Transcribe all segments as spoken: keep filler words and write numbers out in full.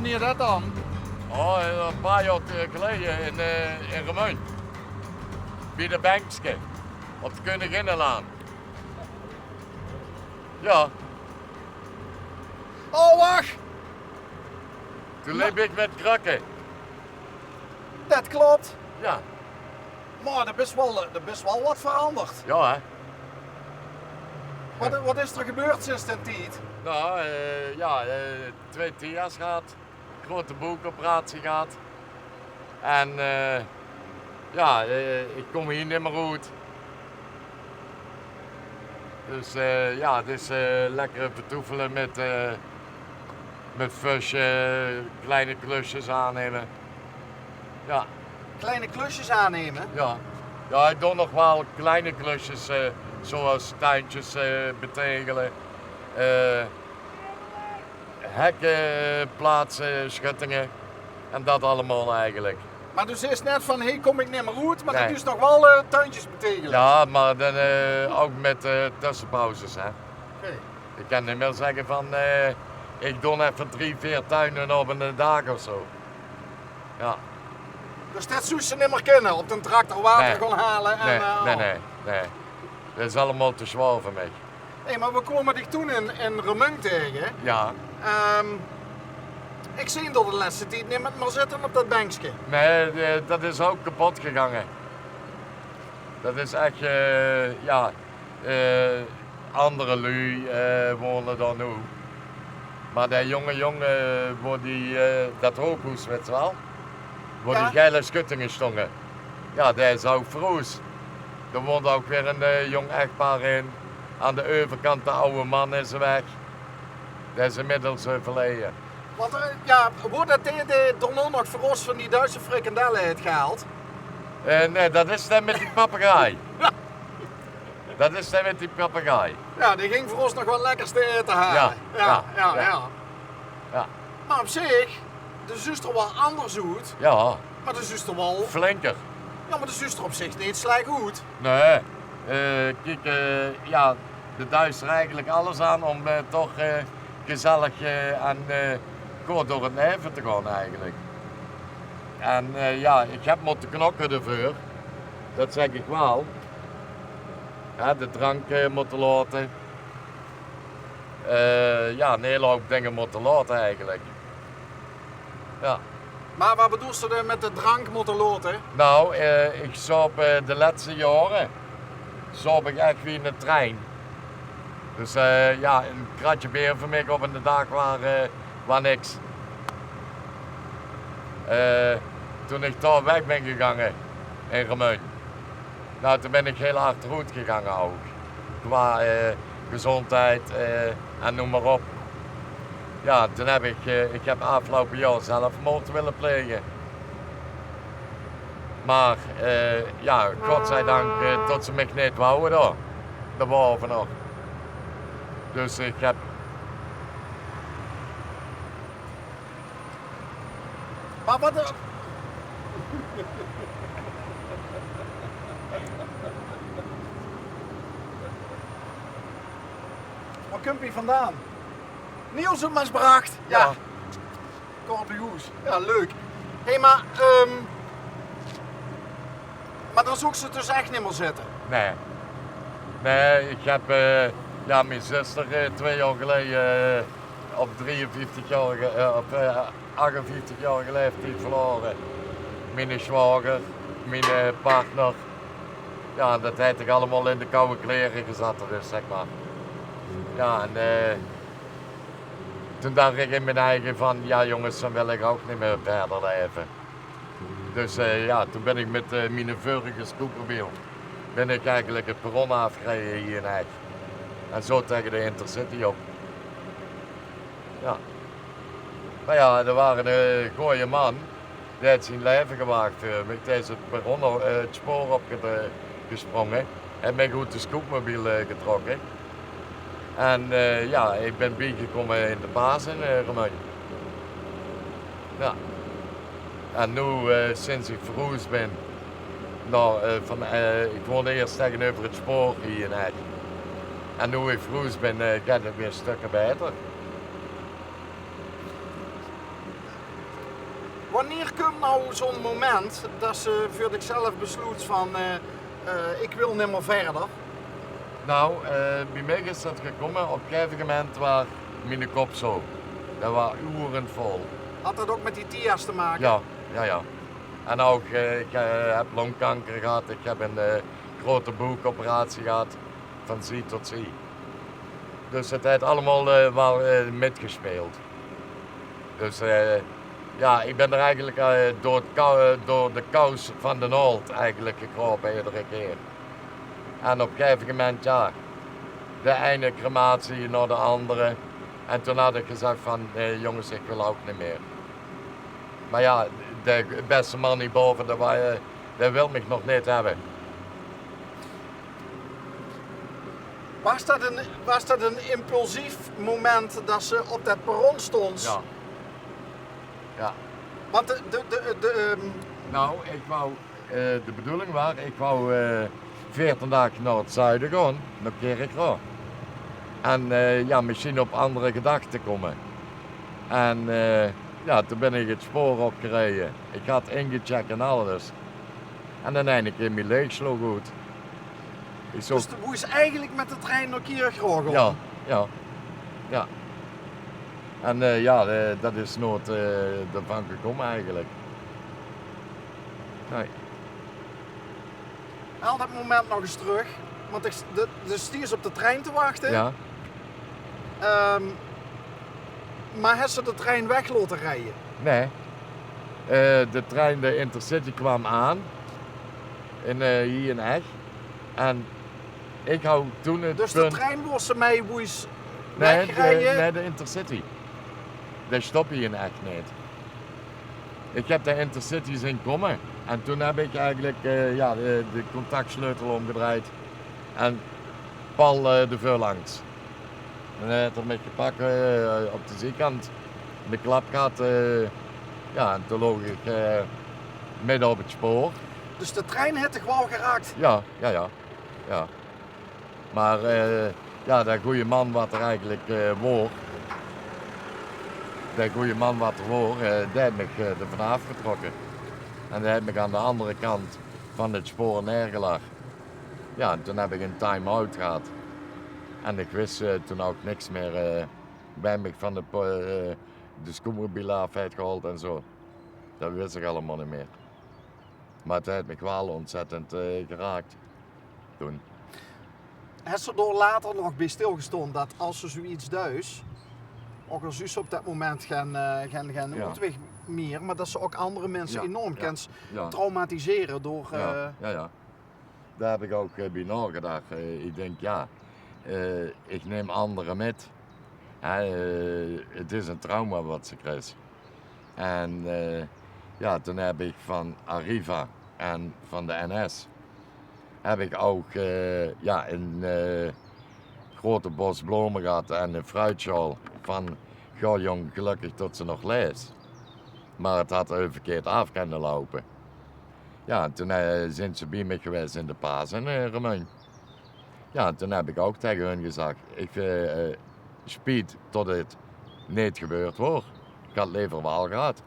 Wanneer dat dan? Oh, e paar jaor geleje in, eh, in Remunj. Bie de Benkske. Op de Keuniginnelaan. Ja. Oh, wach! Toen leep ik met krökke. Dat klop. Ja. Mer d'r is waal, d'r is waal wat veranderd. Ja, hè? Wat, wat is d'r gebeurd sinds dae tied? Nou, eh, ja, eh, twee Tia's gehad. Grote boekoperatie gehad. En, eh, ja, eh, ik kom hier nimmer oet. Dus, eh, ja, het is, eh, lekker vertoefelen met, eh, met vösje, kleine klusjes aannemen. Ja. Kleine klusjes aannemen? Ja. Ja, ik doon nog waal kleine klusjes, eh, zoals tuintjes, eh, betegelen. Eh, hekken plaatsen, schuttingen en dat allemaal eigenlijk. Mer doe zees net van, hie kom ik nimmer oet, mer doe duus nog waal, eh, tuintjes betegele. Ja, maar dan, eh, ook met, eh, tussenpauzes, hè. Oké. Ik kan niet meer zeggen van, eh, ik doon effe drie, veer tuinen op een daag of zo. Ja. Dus dat zouws se nimmer kinne, op de tractor water gaon hale en, nee, eh, nee, nee, nee. Dat is allemaal te zwaar voor mij. Hé, mer we kwome dich toen in, in Remunj tege. Ja. Ehm, ik zeen dich de lèste tied nimmer zitte op dat benkske. Nee, eh, dat is ook kapot gegangen. Dat is echt, eh, ja, eh, andere lui, eh, wonen dan nu. Maar de jonge jongen, eh, wo die, eh, dat hooghoes, weet je wel? Wo die gele schuttingen stongen. Ja, dat is ook verhoes. D'r woont ook weer een, eh, jong echtpaar in. Aan de overkant de oude man is weg. Dat is inmiddels overleden. Want, eh, ja, woort dat de, de Donald nog voor ons van die Duitse frikandellen heeft gehaald? Eh, nee, dat is dan met die papegaai. Dat is dan met die papegaai. Ja, die ging voor ons nog wat lekkers te eten halen. Ja, ja, ja. Maar op zich, de zuus er wel anders oet. Ja. Maar de zuus er wel... Flinker. Ja, maar de zuus er op zich niet slecht oet. Nee. Eh, kiek, eh, ja, de duist er eigenlijk alles aan om, eh, toch, eh, gezellig, eh, en, eh, goed door het leven te gaan eigenlijk. En, eh, ja, ik heb moeten knokken ervoor. Dat zeg ik wel. Ja, de drank, eh, moeten laten. Eh, ja, een hele hoop dingen moeten laten eigenlijk. Ja. Maar wat bedoels du dan met de drank moeten laten? Nou, eh, ik zoop, eh, de laatste jaren zoop ik echt wie een trein. Dus, eh, ja, een kratje beer voor mij op een dag waar, eh, waar niks. Eh, toen ik daar weg ben gegangen in Remunj, nou, toen ben ik heel achteruit gegangen ook. Qua, eh, gezondheid, eh, en noem maar op. Ja, toen heb ik, eh, ik heb afgelopen jaar zelfmoord willen plegen. Maar, eh, ja, godzijdank, eh, dat ze mij niet wouden daar. Daarboven nog. Dus ik heb... Maar wat, eh, waar komt hij vandaan? Niels uit Maasbracht. Ja. Kort bij hoes. Ja, leuk. Hé, maar, ehm, maar dan zouws se dus echt nimmer zitten? Nee. Nee, ik heb, eh, ja, mijn zuster, eh, twee jaar geleden, eh, op drieënvijftig-jarige, eh, op, eh, achtenvijftig-jarige leeftijd verloren. Mijn zwager, mijn, eh, partner. Ja, dat heb ik allemaal in de koude kleren gezeten, dus zeg maar. Ja, en, eh, toen dacht ik in mijn eigen van, ja jongens, dan wil ik ook niet meer verder leven. Dus, eh, ja, toen ben ik met, eh, mijn vorige scootmobiel ben ik eigenlijk het perron afgereden hier in Eck. En zo tegen de Intercity op. Ja. Maar ja, er waren een gooie man. Die had zijn leven gewaagd, eh, met deze perron, eh, het spoor opgesprongen. Had mij goed de scootmobiel, eh, getrokken. En, eh, ja, ik ben bijgekomen in de Paas in, eh, Remunj. Ja. En nu, eh, sinds ik verhuisd ben, nou, eh, van, eh, ik woonde eerst tegenover het spoor hier in Eck. En nu ik verhuisd ben, eh, gaat het weer stukken beter. Noe zoe'n moment dat se veur dichzelf besloets van, eh, eh, ik wil nimmer verder? Nou, eh, bie mich is dat gekómme, op e gegaeve moment waar miene kop zoe. Dat waar oerend vol. Had dat ouk met die tia's te make? Ja, ja, ja. En ouk, eh, ik eh, heb longkanker gehad, ik heb 'n eh, grote boekoperatie gehad, van zie tot zie. Dus het haet allemaol eh, waal eh, mitgespeeld. Dus eh, ja, ik bin d'r eigelik eh, door, het kou- eh, door de kous van de naold eigelik gekrope edere kier. En op e gegaeve moment, ja, de eine crematie nao de andere. En toen had ik gezag van, nee jonges, ik wil ouk neet mier. Maar ja, de beste man hie bove, dae, wa- eh, dae wil mich nog neet hebbe. Was dat 'n, was dat 'n impulsief moment dat se op dat perron stóns? Ja. Ja. Want de, de, de, de, ehm, Nou, ik wou, eh, de bedoeling waar, ik wou eh veertien daag nao het zuide gaon, nao Kirchroa. En eh, ja, misschien op andere gedachte kómme. En eh, ja, toen bin ik het spoor opgereje. Ik had ingecheck en alles. En in eine kier mien leegsloeg oet. Ik zoog Dus de, woe is eigelik met de trein nao Kirchroa gaon? Ja, ja, ja. En eh, ja, eh, dat is noeit eh, d'rvan gekómme eigelik. Nee. Haal dat moment nog ens terug. Want ik s- de, de stiers op de trein te wachte. Ja. Ehm, maar hes se de trein weg laote rije? Nee. Eh, de trein, de Intercity, kwaam aan. In, eh, hie in Ech. En ik hou toen het Dus de punt trein wors se mei woe is Nee, de, wegrije? Nee, de Intercity. Dae stop hie in Ech neet. Ik heb de Intercity zien kómme. En toen heb ik eigelik eh, ja, de, de contactsleutel omgedreid. En pal eh, de veurlangs. En hae haet er mich gepak eh, op de ziekant. De klap gehad. Eh, ja, en toen loog ik eh, midde op het spoor. Dus de trein haet dich waal geraakt? Ja, ja, ja. Ja. Maar eh, ja, dae goeie man wat er eigelik eh, woor. Dae goeie man wat er woor, eh, dae haet mich eh, d'rvan aafgetrokke. En dae haet mich aan de andere kant van het spoor neergelag. Ja, en toen heb ik 'n time-out gehad. En ik wis eh, toen ouk niks mier eh, wae mich van de, po- eh, de scootmobiel aaf haet gehaold en zoe. Dat wis ik allemaol neet mier. Maar het haet mich waal ontzettend eh, geraakt. Toen. Hes se dao later nog bie stilgestaon dat as se zoeiets duis, ouk al zuus se op dat moment gen, eh, gen, gen Ja. oetweg mier, maar dat se ouk andere minse Ja, enorm ja, kens ja. traumatisere door... Ja, eh, ja, ja. Daar heb ik ouk eh, bie naogedach. Eh, ik dink, ja, eh, ik nim andere mit. Hè, eh, het is 'n trauma wat se kriegs. En eh, ja, toen heb ik van Arriva en van de N S heb ik ouk eh, ja, 'n eh, grote bos blome gehad en 'n fruitsjaal van: goh jóng, gelökkig tot se nog laefs. Maar het had eh, verkeerd aaf kenne loupe. Ja, en toen eh, zint ze bie mich gewaes in de Paas in eh, Remunj. Ja, en toen heb ik ouk tege hun gezag: ik eh, eh, spiet tot het neet gebeurd woor. Ik had lever waal gehad.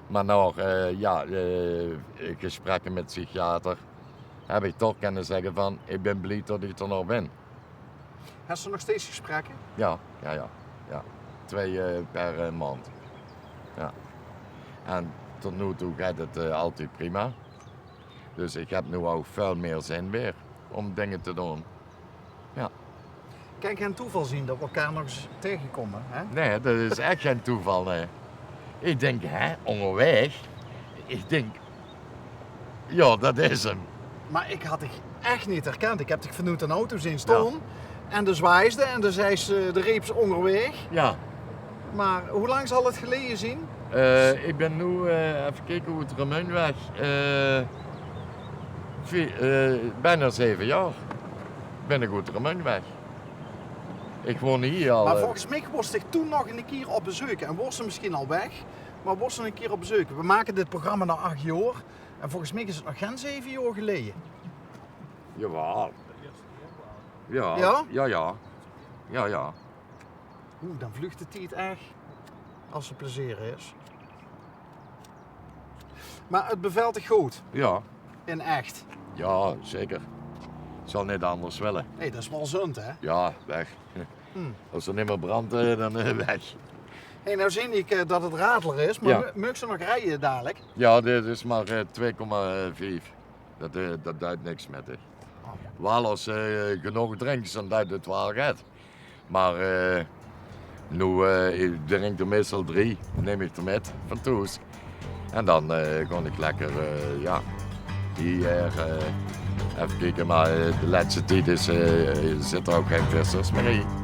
Maar nao eh, ja, eh, gesprekke met psychiater heb ik toch kenne zegge van: ik bin blie tot ik d'r nog bin. Hes se nog steeds gesprekke? Ja, ja, ja, ja. Twee eh, per eh, maond. Ja. En tot noe toe geit het eh, altied prima. Dus ik heb noe ouk väöl mier zin weer om dinge te doon. Ja. Kan gen toeval zien dat we elkaar nog ens tegekomme, hè? Nee, dat is ech gen toeval, nee. Ik dink, hè, óngerwaeg. Ik dink, ja, dat is 'm. Maar ik had dich ech neet herkend. Ik heb dich vanoet 'n auto zien staon. En de zwaaisde en de zeis, eh, de reeps óngerwaeg. Ja. Maar hoe lang zal het geleje zien? Eh, ik bin noe, eh, effe kieke, oet Remunjweg. Eh, vie- eh, bijna zeve jaor bin ik oet Remunjweg. Ik woon hie al. Maar eh, volges mich wors dich toen nog 'ne kier op bezeuk. En wors se misschien al weg, maar wors se 'ne kier op bezeuk. We make dit programma nao ach jaor. En volges mich is het nog gen zeve jaor geleje. Jawaal. Ja. Ja? Ja, ja. Ja, ja. Oeh, dan vluugt de tied ech. As se plezeer is. Mer 't bevèlt dich good Ja, in Ech. Ja, zeker. Ik zal neet anders wille. Nae, det is waal zund, hè? Ja, weg. As 't neet mier brandt, eh, dan eh, weg. Hey, noe zeen ich eh, det 't Radeler is, mer Ja. mu- meugs se nog rieje dalik? Ja, dit is mer eh, twee komma vijf. Det, eh, det duit niks mit, hè. Waal as se eh, genóg drinks, dan duit 't waal get. Mer eh, noe, eh, ich drink d'r meistal drie, num ich d'r mit van thoes. En dan eh gaon ich lekker, eh, ja, hie, eh, effe kieke, mer eh, de lètste tied is, eh, zit d'r ouch gein vissers mier in.